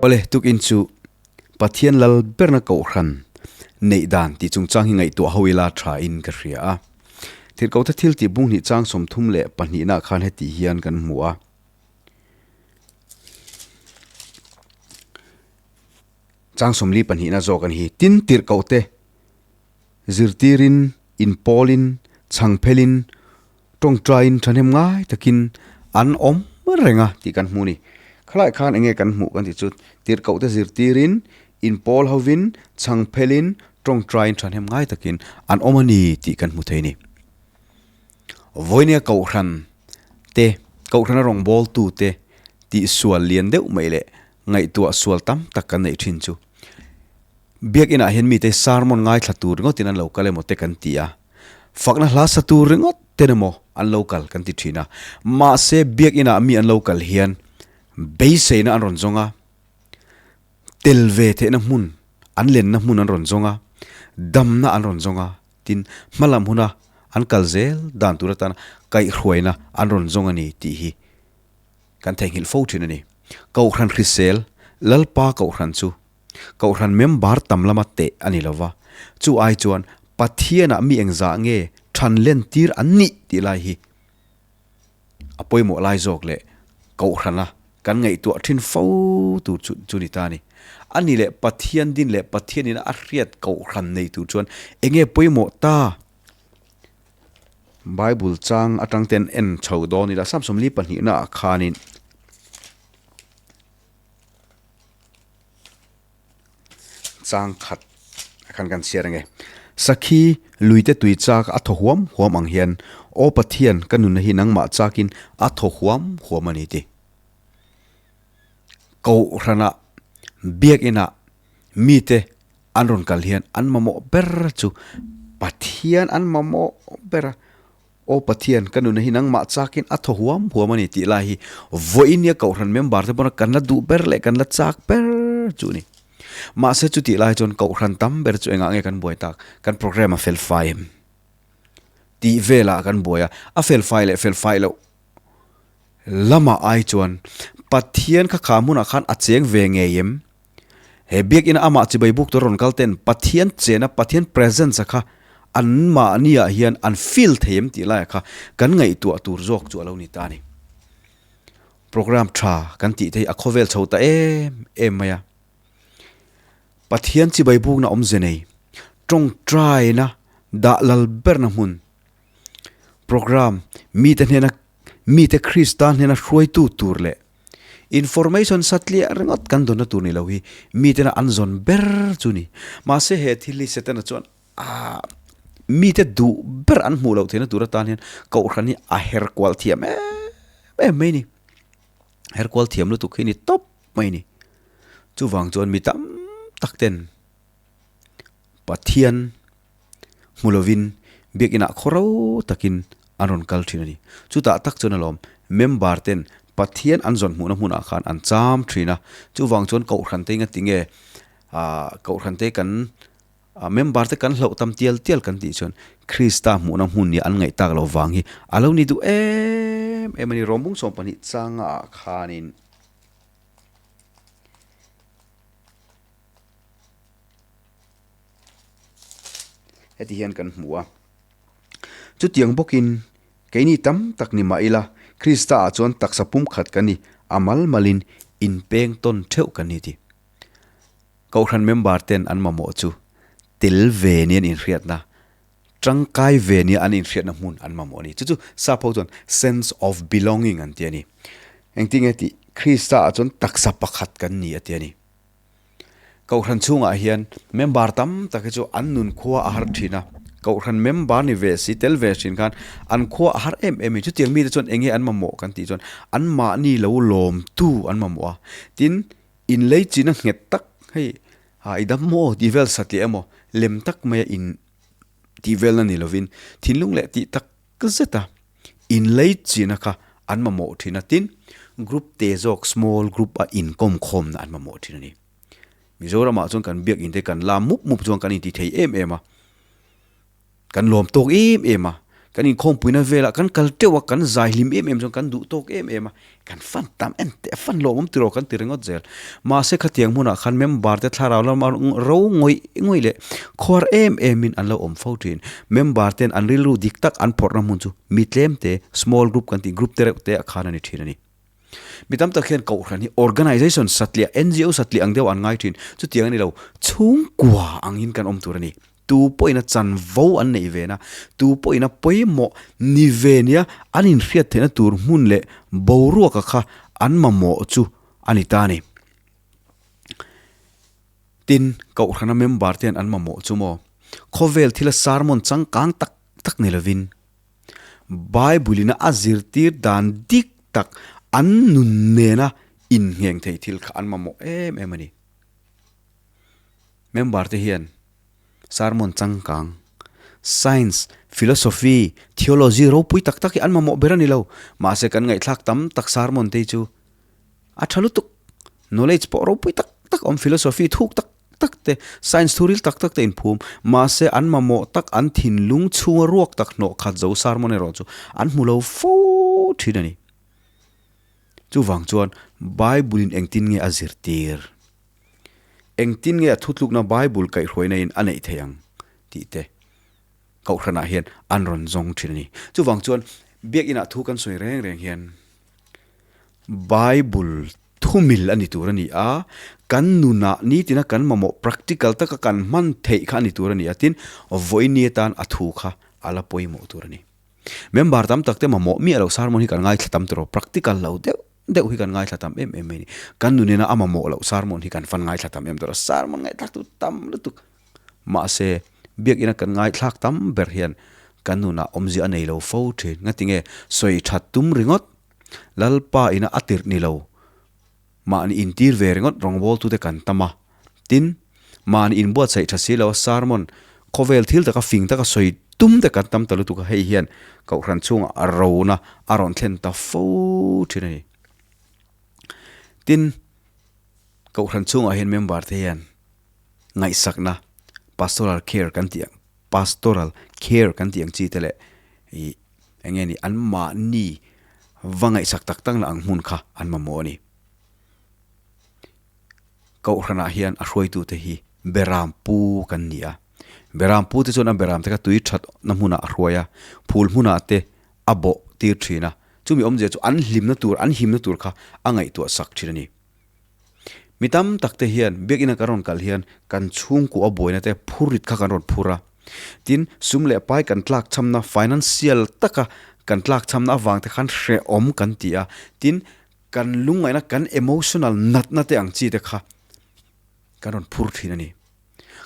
Awle, tukin chu Pathian lal berna kohhran neih dan tih chungchang hi ngaihtuah ho ila tha in ka hria a. Thirkauhte thil tih bung hnih chang 32 nah khan heti hian kan hmu a. Chang 42 na zawk a ni hi. Tin, tirhkohte zirtirin, inpawlin, chhangphelin, tawngtaiin thahnem ngai takin an awm reng a tih kan hmu a ni. Khalai khan enge kan hmuh kan tih chu tirhkohte zirtirin, inpawl hovin, chhangphelin, tawngtaiin thahnem ngai takin an awm a ni tih kan hmu thei a ni. Vawinia Kohhran te, Kohhrana rawngbawltute tihsual lian deuh mai leh Ngaihtuah sual tam tak kan neih thin chu. Biakinah hian mite sermon ngaithla tur ringawtin an lo kal emaw te kan ti a, fakna hla sa tur ringawt ten emaw an lo kal kan ti thin a. Mahse biakinah mi an lo kal hian beiseina an rawn zawng a, tel ve theihna hmun, an lenna hmun an rawn zawng a, damna an rawn zawng a, tin hmalam huna an kal zel dan tur atana kaihhruaina an rawn zawng a ni tih hi Kan theihnghilh fo thin a ni. Kohhran hrisel, Lalpa Kohhran chu Kohhran member tam lama teh a ni lova, chu ai chuan Pathianah mi engzah nge than len tir an nih tih lai hi a pawimawh lai zawk leh Kohhrana kan ngaihtuah thin fo tur chu chu ni ta a ni. A ni leh Pathian din leh Pathianin a hriat Kohhran nei tur chuan enge pawimawh ta? Bible chang atang ten en chho dawn ila Samsung li pahnihna ah khanin chang khat a khan kan chhiar ange Sakhi luite tui chak a thaw huam huam ang hian Aw Pathian ka nunna hi nangmah chakin a thaw huam huam a ni ti Kohhranah biakinah mite An rawn kal hian an mamawh ber chu Pathian an mamawh ber a, Aw Pathian, ka nuna hi nangmah chakin a thaw huam huam a ni tih lai hi vawiin Kohhran member te pawna kan la duh ber leh kan la chak ber chu a ni. Mahse chutih lai chuan Kohhran tam ber chu engah nge kan buai tak? Kan program a fel fai em? Tih velah kan buai a, a fel fai leh fel fai loh lamah ai chuan Pathian kha kha hmunah khan a cheng ve ngei em? He biakina amah chibai buk tur rawn kal ten Pathian chena Pathian presence a kha an mahni ah hian an feel thei em tih laiah kha kan ngaihtuah tur zawk chu a lo ni ta a ni. Program tha kan tih te hi a khawvel chho ta em em mai a. Pathian chibai bukna awmze nei, tawngtaina dah lal berna hmun, program mite hnena mite Krista hnena hruaitu tur leh Information satliah ringawt kan dawnna tur ni lo hi mitena an zawn ber chu ni. Mahse he thil hi Setana chuan ah mite duh ber an hmuh loh theihna tur atan hian Kohhran hi a her kual thiam em em mai ni. Her kual thiam lutuk hi ni tawp mai ni. Chuvang chuan mi tam tak ten Pathian hmu lovin biakinah khaw ro takin an rawn kal thin a ni. Chutah tak chuan alawm member ten Pathian an zawn hmuhna hmunah khan an cham thin a, chuvang chuan Kohhran te enga tinge ah Kohhran te kan member te kan hlauh tam tial tial kan tih chuan Krista hmuhna hmun nia an ngaih tak loh vang hi a lo ni duh em em a ni. Rawmbung 12 changa ah khanin. Heti hian kan hmu a. Chutiang bawkin, keini tam tak ni mah ila, Krista-ah chuan taksa pumkhat kan ni, a mal malin inpeng tawn theuh kan ni ti. Kohhran member ten an mamawh chu tel ve nia an inhriatna, tangkai ve nia an inhriatna hmun an mamawh a ni. Chu chu sap ho chuan sense of belonging an ti a ni. Engtinge tih? Krista-ah chuan taksa pakhat kan ni a ti a ni. Kohhran chhungah hian member tam tak hi chu an nun khua a har thin a, Kohhran member ni ve si tel ve thin khan an khua a har em em a ni. Chutiang mite chuan eng nge an mamawh kan tih chuan anmahni lo lawmtu an mamawh a, tin inlei china nghet tak hei ha i dam maw tih vel satliah emaw lem tak maia in tih velna ni lovin thinlung leh tih tak zeta inlei china kha an mamawh thin a, tin group te zawk small group a inkawm khawmna an mamawh thin a ni. Mizoramah chuan kan biak inte kan la mup mup chuan kan inti thei em em a, kan lawm tawk em em a. Kan inkhawmpuina velah kan kal teuh a, kan zai hlim em em chuan kan duh tawk em em a, kan fan tam en teh fan lawmawm tiraw kan ti ringawt zel. Mahse khatiang hmunah khan member te thlarau lama ro ngawih ngawih leh khuar em emin an lo awm fo thin. Member ten an rilru dik tak an phawrhna hmun chu mi tlem te, small group kan tih group te reuh te ah khan a ni thin a ni. Mi tam tak hian kohhran hi organisation satliah, NGO satliah ang deuh an ngai thin. Chutiang a ni lo, chhungkua angin kan awm tur a ni. Tu pawhin a chanvo an neih ve na, tu pawhin a pawimawh ni ve nia an inhriat theihna tur hmun leh boruaka kha an mamawh chu a ni ta a ni. Tin, kohhrana member te hian an mamawh chu maw? Khawvel thila sermon changkang tak tak ni lovin, Bible ina a zirtir dan dik tak an nun nena inngheng thei thil kha an mamawh em em a ni. Member te hian sermon changkang, science, philosophy, theology ropui tak tak hi an mamawh ber a ni lo. Mahse kan ngaihthlak tam tak sermon te hi chu a tha lutuk. Knowledge pawh ropui tak tak awm, philosophy thuk tak tak te, science thuril tak tak te inphum. Mahse an mamawh tak, an thinlung chhunga ruak tak hnawh khat zo sermon erawh chu an hmu lo fo thin a ni. Chuvang chuan Bible in engtin nge a zirtir? Engtin nge a thutlukna Bible kaihhruaina in a neih thei ang tih te Kohhranah hian an rawn zawng thin a ni. Chuvang chuan Biakinah thu kan sawi reng reng hian Bible thumil a ni tur a ni a, kan nunah nitina kan mamawh practical taka kan hman theih kha a ni tur a ni a, tin vawiini atan a thu kha a la pawimawh tur a ni. Member tam tak te mamawh miah loh sermon hi kan ngaithla tam tawh, practical lo deuh deuh hi kan ngaithla tam em em mai a ni. Kan nunena a mamawh loh sermon hi kan fan ngaithla tam em tawh a, sermon ngaihthlak tur tam lutuk. Mahse, biakina kan ngaithlak tam ber hian kan nunah awmzia a nei lo fo thin. Ngatinge sawi that tum ringawt, Lalpa ina a tirh ni lo, mahni intir ve ringawt rawngbawltute kan tam a. Tin, mahni inbuatsaih tha si lo a sermon khawvel thil taka fing taka sawi tum te kan tam ta lutuk a, hei hian Kohhran chhungah a rona a rawn thlen ta fo thin a ni. Tin, Kohhran chhungah hian member te hian ngaihsakna, pastoral care kan tih ang, pastoral care kan tih ang chi te leh ih eng nge ni anmahni va ngaihsak tak tak na ang hmun kha an mamawh a ni. Kohhranah hian a hruaitute hi Beram pu kan ni a. Beram pu te chuan a beram te kha tui that na hmunah a hruai a, phul hmunah te a bawh tir thin a. Chumi awmzia chu an hlimna tur, an himna tur kha a ngaihtuah sak thin a ni. Mi tam tak te hian biakina kan rawn kal hian kan chhungkua buaina te phurrit kha kan rawn phur a. Tin, sum leh pai kan tlak chhamna, financial taka kan tlak chhamna avang te khan hrehawm kan ti a. Tin, Kan lungngaihna, kan emotional natna te ang chi te kha kan rawn phur thin a ni.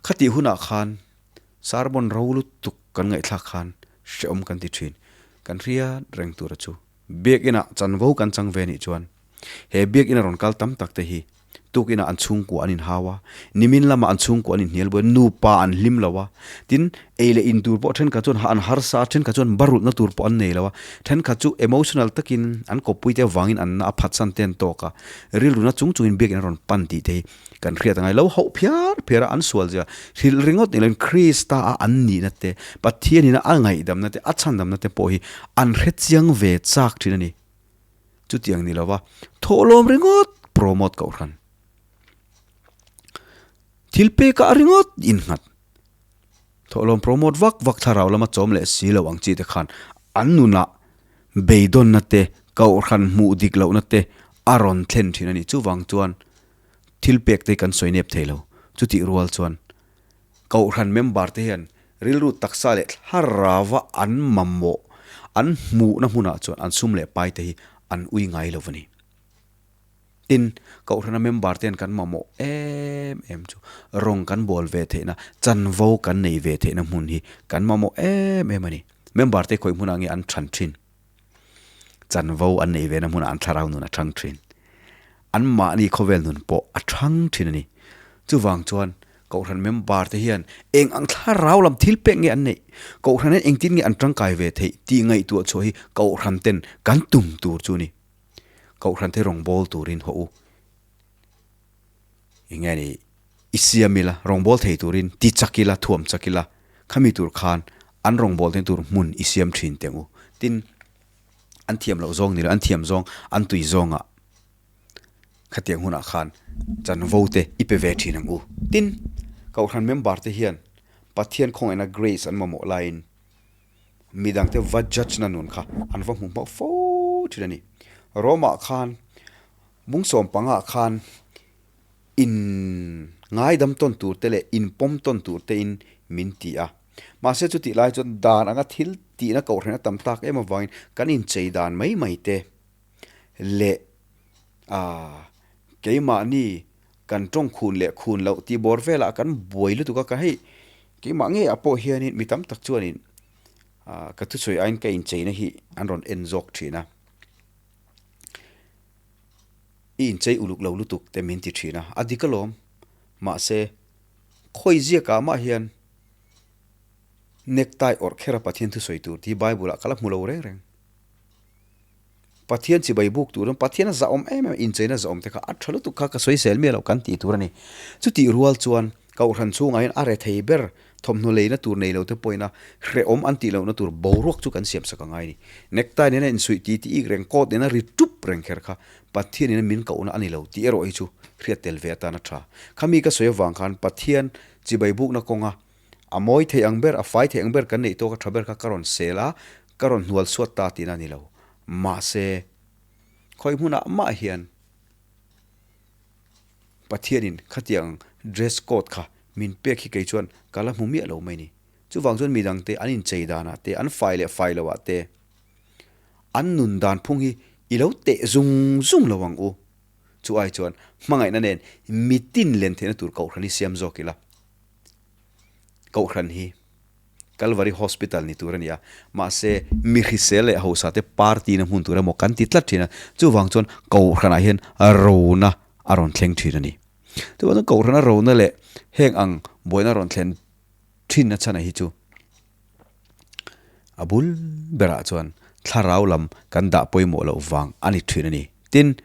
Khatih hunah khan sermon ro lutuk kan ngaihthlak khan hrehawm kan ti thin. Kan hriat reng tura chu biakinah chanvo kan chang ve nih chuan he biakina rawn kal tam tak te hi Tukinah an chhungkua an inhau a, nimin lamah an chhungkua an inhnial buai a, nupa an hlim lo a, tin, ei leh in tur pawh thenkhat chuan an harsa a, thenkhat chuan barulhna tur pawh an nei lo a, thenkhat chu emotional takin an kawppuite avangin an na a phatsan te an tawk a, rilruna chung chungin biakinn a rawn pan tih te hi kan hriat angai lo hauh phiar phiar a, an sual zia hrilh ringawt ni loin Krista a an nihna te, Pathianina a ngaihdamna te, a chhandamna te pawh hi an hrechiang ve chak thin a ni. Chutiang ni lova thawhlawm ringawt promote kohhran. Thil pekah ringawt innghat. Thawhlawm promote vak vak thlarau lama chawm leh si lo ang chi te khan an nunah beidawnna te, kohhran hmuh dik lohna te a rawn thlen thin a ni. Chuvang chuan thil pek te hi kan sawi nep thei lo. Chutih rual chuan Kohhran member te hian rilru taksa leh thlarauva an mamawh an hmuhna hmunah chuan an sum leh pai te hi an ui ngai lo a ni. Tin, Kohhrana member te hian kan mamawh em em chu rawng kan bawl ve theihna, chanvo kan nei ve theihna hmun hi kan mamawh em em a ni. Member te khawi hmunah nge an than thin? Chanvo an nei vena hmunah an thlarau nun a thang thin. An mahni khawvel nun pawh a thang thin a ni. Chuvang chuan Kohhran member te hian eng ang thlarau lam thil pek nge an neih? Kohhran hian engtin nge an tangkai ve theih tih ngaihtuah chhuah hi Kohhran ten kan tum tur chu a ni. Kohhran te rawngbâwl turin haw u. Eng nge ni? I siam ila, rawngbâwl thei turin ti chak ila, thuam chak ila, khami tur khan an rawngbâwl theihna tur hmun i siam ṭhin teh ang u. Tin, an thiam loh zawng ni lo, an thiam zawng, an tui zawngah khatiang hunah khan chanvo te i pe ve ṭhin ang u. Tin, Kohhran member te hian Pathian khawngaihna grace an mamawh laiin midangte va judge na nun kha an va hmu hmauh fo ṭhin a ni. Rome-ah khan bung sawmpangah khan in ngaidam tawn tur te leh in pawm tawn tur te in min ti a. Mahse chutih lai chuan dan anga thil tihna kohhran a tam tak em avangin kan inchei dan mai mai te leh aah keimahni kan tawng khun leh khun loh tih bawr velah kan buai lutuk a ka hei keimah ngei ah pawh hianin mi tam tak chuanin aah ka thusawi aiin ka incheina hi an rawn en zawk thin a. I inchei uluk lo lutuk te min ti thin a, a dik alawm. Mahse, khawi ziakah mah hian necktie awrh kher a Pathian thusawi tur tih hi Bible-ah ka la hmu lo reng reng. Pathian chibai buk tur chuan Pathian a zahawm em em a, incheina zahawm te kha a tha lutuk kha ka sawisel miah lo kan tih tur a ni. Chutih rual chuan Kohhran chhungah hian a rethei ber Thawmhnaw leina tur nei lote pawhin a hrehawm an tih lohna tur boruak chu kan siamsak a ngai a ni. Necktie nena insuih ti ti ik reng, coat nena ri tup reng kher kha Pathian ina min kohna a ni lo tih erawh hi chu hriat tel ve atan a tha. Khami ka sawi avang khan Pathian chibai bukna kawnga a mawi thei ang ber, a fai thei ang ber kan neih tawk a tha ber kha ka rawn sel a, ka rawn hnual suat ta tihna a ni lo. Mahse, khawi hmunah mah hian. Pathianin khatiang dress code kha min pek hi kei chuan ka la hmu miah lo mai ni. Chuvang chuan midangte an inchei danah te, an fai leh fai loah te, an nun dan phung hi i lo teh zung zung lo ang u. Chu ai chuan hmangaihna nen mitin len theihna tur kohhran hi siam zawk ila. Kohhran hi Kalvari Hospital ni tur a ni a, mahse mi hrisel leh hausa te party na hmun tur emaw kan ti tlat thin a, chuvang chuan Kohhranah hian rona a rawn thleng thin a ni. Chuvang chuan Kohhrana rona leh heng ang buaina rawn thlen thin na chhan a hi chu a bul berah chuan thlarau lam kan dah pawimawh loh vang a ni thin a ni. Tin,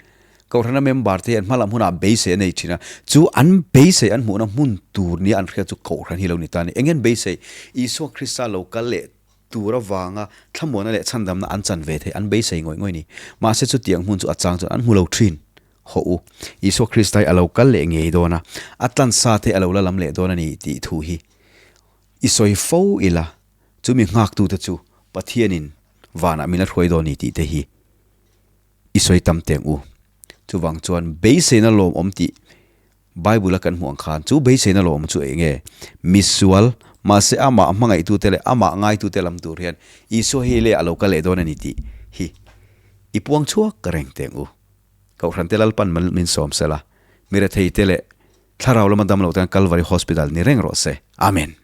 Kohhrana member te hian hmalam hunah beisei an nei thin a, chu an beisei an hmuhna hmun tur nia an hriat chu Kohhran hi lo ni ta a ni. Eng nge an beisei? Isua Krista lo kal leh tur avanga thlamuanna leh chhandamna an chan ve theih an beisei ngawih ngawih a ni. Mahse chutiang hmun chu a chang chuan an hmu lo thin. Hawh u, Isua Krista hi a lo kal leh ngei dawn a, a tlansa te a lo la lam leh dawn a ni tih thu hi i sawi fo ila, chumi nghaktute chu Pathianin vanah min la hruai dawn a ni tih te hi i sawi tam teng u. Chuvang chuan beiseina lawmawm tih Bible a kan hmuh ang khan chu beiseina lawmawm chu eng nge? Misual, mahse amah hmangaihtute leh amah ngaitute lam tur hian Isua hi leh a lo kal leh dawn a ni tih hi i puang chhuak reng teng u. Kohhrante Lalpan min sawm sela, mi retheite leh thlarau lama damlo tan Kalvari Hospital ni reng rawh se. Amen.